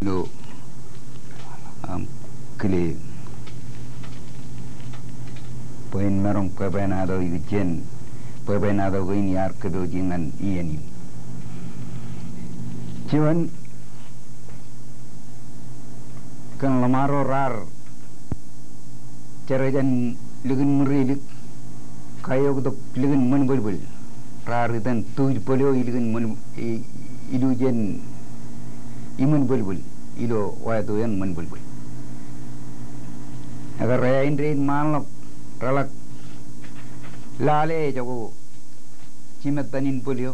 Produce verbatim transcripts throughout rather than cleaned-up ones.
Ilo, um, kile bwe in maroñ bwebwenato ikijjien bwebwenato kein iar kōpooje ñan iien in. Juon kōn ḷōṃaro raar jerjeḷ jān likin ṃwirilōk, kaioktok likin ṃōnbōlbōl. Raar itōn tuuj bōl eo ilikin ṃōn, i, ilujen iṃōnbōlbōl ilo wāto in ṃōnbōlbōl. Ekar āindein ṃaanḷọk reḷak lale ejako jimettan in bōl eo,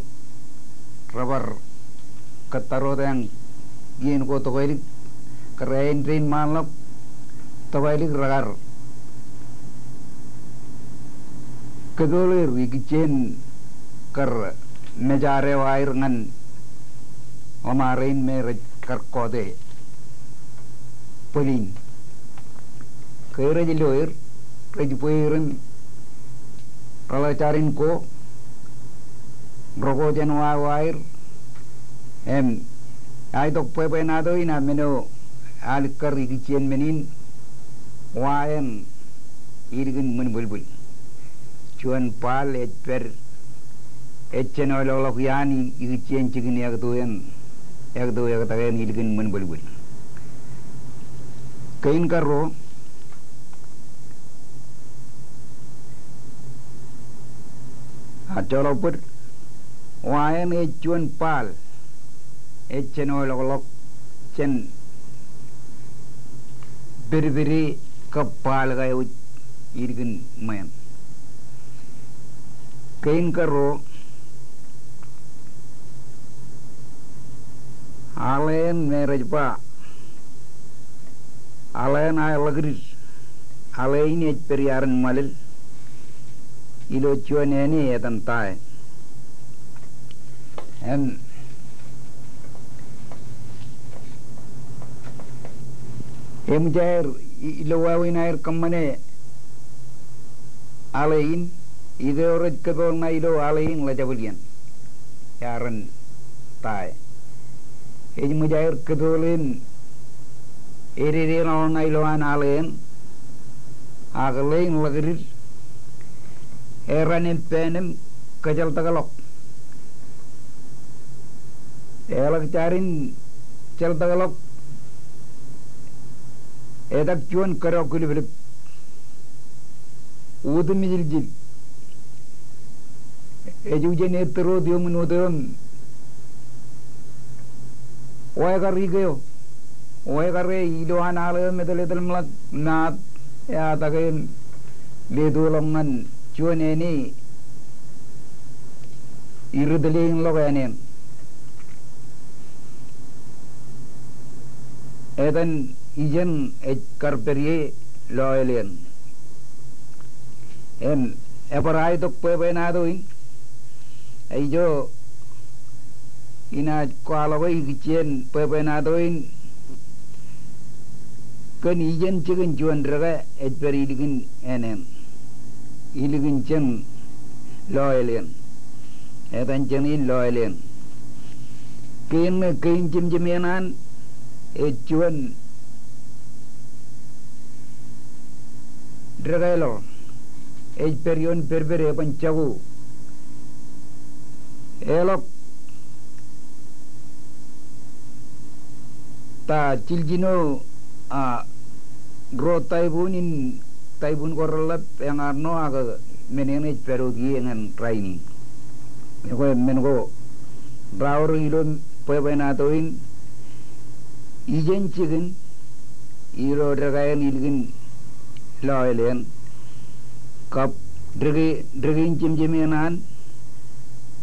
rebar kōttar wōt eañ iien ko tokālik, kar āindein ṃaanḷọk tokālik rekar kōpool er ikijjien kar mejade eo aer ñan ḷōṃaro in me rej kar kọọte bōl in. Ke rej lo er, rej bwe er im reḷak jar in ko, roko jān wa eo aer, im aetok bwebwenato in a men eo alikkar ikijjien men in, wa eṇ ilikin ṃōnbōlbōl. Juon baal ej pād, ej jenoḷọkḷọk iaan i, ikijjien jikin ekto in, ekto ektak in ilikin ṃōnbōlbōl. Kein karuo, a joḷọk bōd, wa eṇ ej juon baal ej jenoḷọkḷọk jān pedpede kab baal kaiwōj ilikin ṃween. Kein karuo, aḷ eṇ me rej ba, aḷ eṇ aer ḷakdid, aḷ in ej pād iar in ṃalel ilo juon āne etan Tae. Im eṃōj aer, i-, ilo wāween aer kōṃṃane aḷ in, ide eo rej kōpool ṇa ilo aḷ in Ḷajabwilien, ear in Tae. Ej ṃōj aer kōpool in edede ṇa ilo an aḷ in, ak ḷein ḷakdid, eran im pen im kōjeḷtakḷọk. Eḷak jar in jeḷtakḷọk, etak juon kōdọk kiliplik, utimejiljil. Ej ijin ettōr wōt iuṃwin wōt eo im, wāween kar ikeo, wāween kar e ilo an aḷ eo im etal etal ṃōḷak naat, eatake im leto ḷọk ñan juon āne iritōl in ḷọk āne in. Etan ijeṇ ej kar pād ie Loel eṇ. Im ebar aetok bwebwenato in, eo ijo inaaj kwaḷọke ikijjien bwebwenato in kōn ijeṇ jikin juon dekā ej pād ilikin āne in, ilikin jeṇ Loel eṇ. Etan jeṇ in Loel eṇ. Kein, kein jemjemein an ej juon dekā eḷọk, ej pād ioon pedped eban jako. Eḷọk ta jiljino, a, ro taibun in, taibun ko reḷap eñaar ṇo ak men eṇ ej pād wōt ie ñan rainin. Ekwe men ko raorōk ilo bwebwenato in, ijeṇ jikin ilo dekā eṇ ilikin Loel eṇ, kab deke, deke in jemjemein an,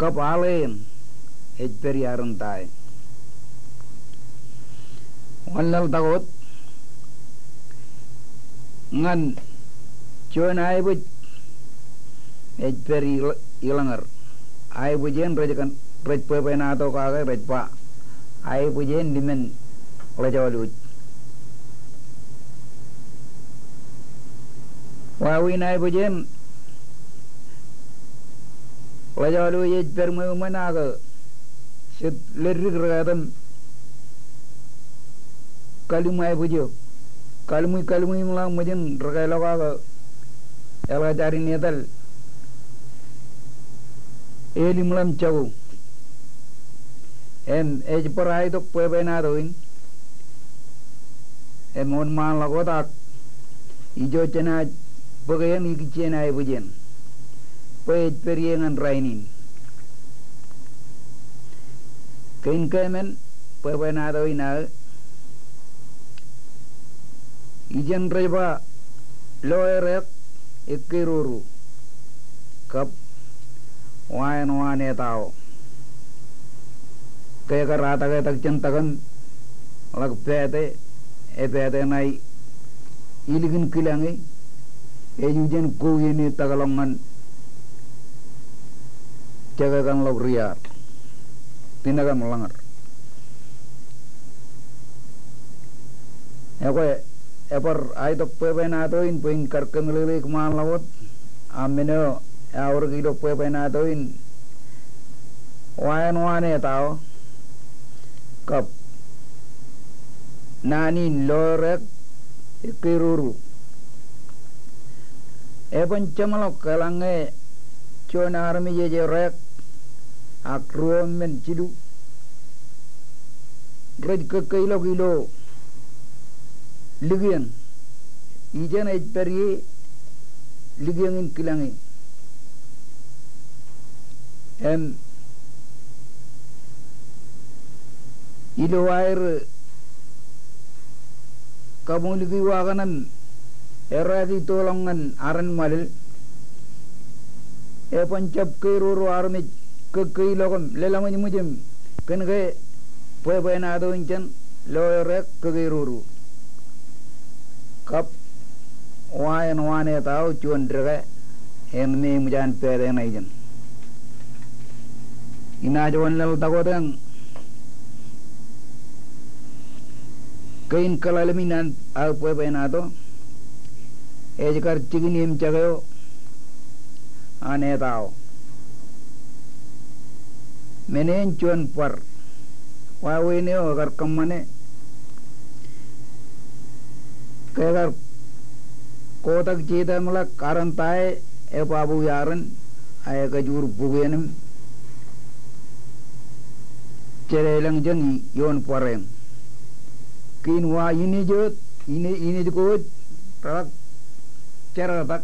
kab aḷ eṇ ej pād iar in Tae. Wōnlaḷtak wōt ñan juon aebōj ej pād i-, iḷañōd. Aebōj eṇ rej kōn, rej bwebwenato kake rej ba, aebōj eṇ limen Ḷajolwōj. Wāween aebōj eṇ, Ḷajolwōj ej pād ṃweo ṃōn ak jet leddik ri-kataṃ kalimwai bōjō. Kalimwi, kalimwi im ḷak ṃōjin ri keḷọk ak eḷak jar in etal. Elimḷọk im jako. Im ej bar aitok bwebwenato in. Im wōnṃaanḷọk wōt ak ijo jenaaj bōk eō im ikijjien aebōj eō. Bwe ej pād ie ñan rainin. Kein keemān bwebwenato in aō. Ijeṇ rej ba lo ereak ekkeidodo. Kab wa eṇ wa eṇ etao. Ke ekar ataketak jān takan ḷak pāte, epāte ṇae ilikin kilañe, ej ijin ko iien etakḷọk ñan jekkan ḷọk riar. Tinōk im ḷōñar. Ekwe, ebar aitok bwebwenato in bwe in kar kōmeḷeḷeik ṃaanḷọk wōt, a men eo eaorōk ilo bwebwenato in, wa eṇ wa eṇ etao, kab naan in lo ereak ekkeidodo. Eban jeṃḷọk eḷaññe juon armej ej ereak, ak ruo men jilu rej kōkkeilọk ilo likieñ. Ijeṇ ej pād ie likieñ in kilañe. Im ilo aer kabuñliki wa kaṇ im ereaki toḷọk ñan aren ṃalel, eban jab keidodo armej kōkkeilọk im lōḷñọñḷọk im kōn ke bwebwenato in jān lo ereak kōkeidodo. Kab wa eṇ wa eṇ etao juon dekā eṇ me eṃōj an pāte ṇa ijeṇ. Inaaj wōnlaḷtak wōt eṇ. Kein kaḷalem in an aō bwebwenato ej kar jikin iemjak eo an etao. Men eṇ juon bar. Wāween eo ekar kōṃṃane ke ekar kotak jete im ḷak aran ta e, ebabwe aren, a ekajoor bukwein im jedeḷọñ jān ioon bar eṇ. Kein wa inij wōt, inij, inij ko wōt, reḷak jeraktak,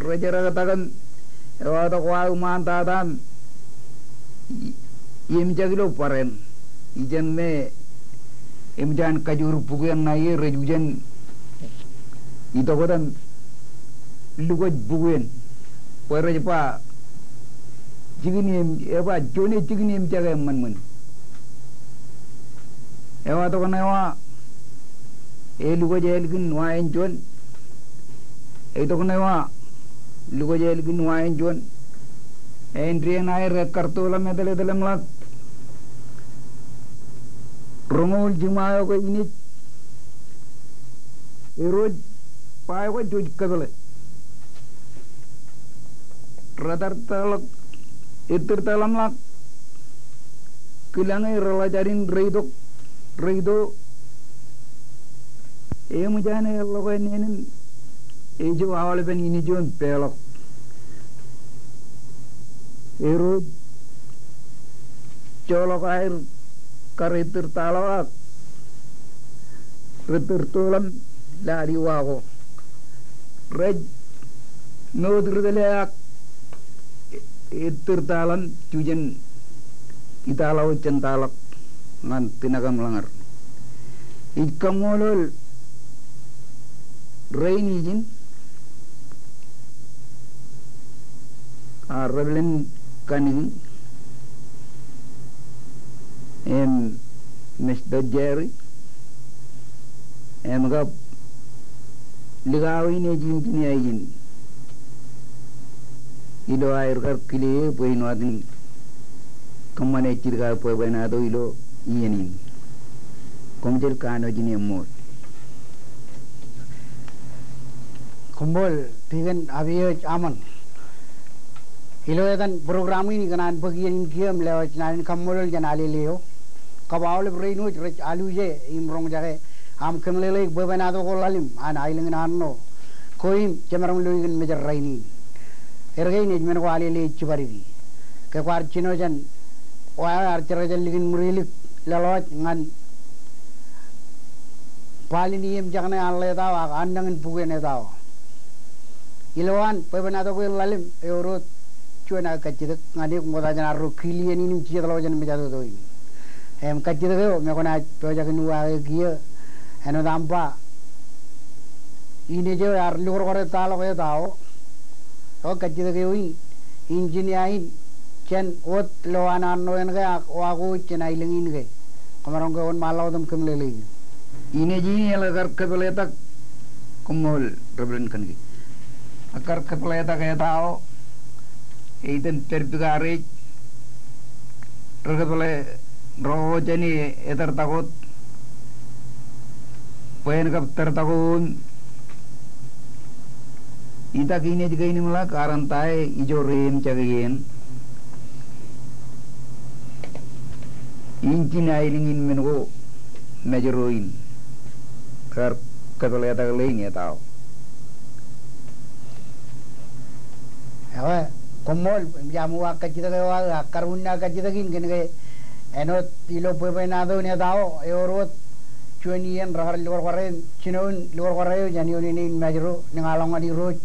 rejeraktak im ewatok wa aō ṃaantata im i-, iemjak ilo bar eṇ. Ijeṇ me eṃōj an kajoor bukwein ṇa ie rej ujen itok wōt im lukwōj bukwein. Bwe rej ba jikin iem, eba juon e jikin iemjak eṃṃan ṃōn. Ewatok ṇe wa elukwōj ālikin wa eṇ juon. Eitok ṇe wa lukwōj ālikin wa eṇ juon. Āindein aer ekkar toḷọk im etal etal im ḷak roñoul jiṃa eo ke inij. Erooj, ba eo ke jouj kōpeḷe. Retartaḷọk, ettōrtaḷọk im ḷak kilañe reḷak jar in reitok, reito. Eṃōj an eḷḷọk e neen in, ejo aolepen inij eo im peḷọk. Erooj, joḷọk aer kar ettōrtaḷọk ak rettōrtoḷọk im lali wa ko. Rej moot ri tōl e ak ettōrtaḷọk im jujen itaḷọk jen taḷọk ñan tinōk im ḷōñar. Ij kaṃṃoolol rein ijin a Reverend Kaniki im Mister Jerry im kab likao in ej engineer ijin ilo aer kar kile e bwe in wōt in kōṃṃane jidik aō bwebwenato ilo iien in. Koṃjel kanooj in eṃṃool. Koṃṃool Deacon Abiej Amon. Ilo etan program in ikōṇaan bōk iien in kiiō im lewōj naan in kaṃṃoolol jān Alele eo kab aolep rein wōj rej aluje im roñjake Aṃ kōmeḷeḷeik bwebwenato ko ḷalem an aelōñ in Arṇo. Ko im jemaroñ loe kōn mejed rainin. Erkein ej men ko Alele ej jibadiki. Ke kwaar jino jān wāween ear jerbal jān likin ṃwirilōk lōḷọk ñan baaḷ in iien jekne an ḷeetao ak annañin bukwe in etawa. Ilowaan bwebwenato ko ḷalem ewōr wōt juon aō kajjitōk ñan eok ṃokta jān arro kilien in im jijet ḷọk jān mejatoto in. Im kajjitōk eo me kwōnaaj pojak in uwaake kiiō āinwōt aṃ ba inej eo ear lukwarkware taḷọk etawa. Eo kajjitōk eo in, injinia in jān wōt lowaan Arṇo in ke ak wa ko jān aelōñ in ke. Kwōmaroñ ke wōnṃaanḷọk wōt im kōmeḷeḷeik. Inej in eḷak kar kōpeḷetak. Koṃṃool Reverend Kaniki. Ak kar kōpeḷetak etawa, eiten pād bōk arej rekōpeḷe ro jān e etōrtak wōt bwe en kab tōrtak wōt im itak inej kein im ḷak arro ta e ijo reemjake iien. Injin aelōñ in men ko Mājro in kar kōpeḷetak ḷein etawa. Ekwe, koṃṃool, im ijaṃ uwaak kajjitōk eo aō, ak kar unin aō kajjitōk in kōn ke āinwōt ilo bwebwenato in etawa, ewōr wōt juon iien rekar lukwarkware, jinoin lukwarkware eo jān ioon āne in Mājro, ñan ḷọk ñan Irooj,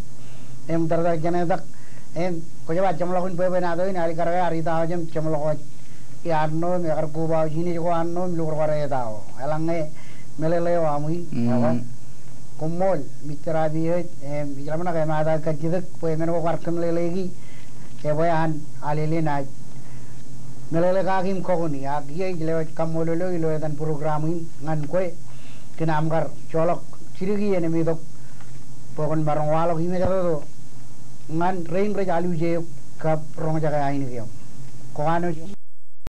im tōrtak jān etak, im kwō jab jeṃḷọkin bwebwenato in, alikkar ke ear itaojeṃ jeṃḷọk wōj Arṇo im ekar koba wōj inej ko Arṇo im lukwarkware etawa. Eḷaññe meḷeḷe eo aṃ in, Mm. ekwe. Koṃṃool, Mister Abiej, im ij ḷōmṇak ke emaat aō kajjitōk bwe men ko kwaar kōmeḷeḷeiki, ebwe an Alele naaj meḷeḷe kaki im kọkoṇi, ak iiō ij lewōj kaṃṃoolol eok ilo etan program in ñan kwe, kōn aṃ kar joḷọk jidik iien im itok bwe kwōn maroñ waḷọk imejatoto ñan rein rej aluje eok kab roñjake ainikieṃ. Kwō kanooj.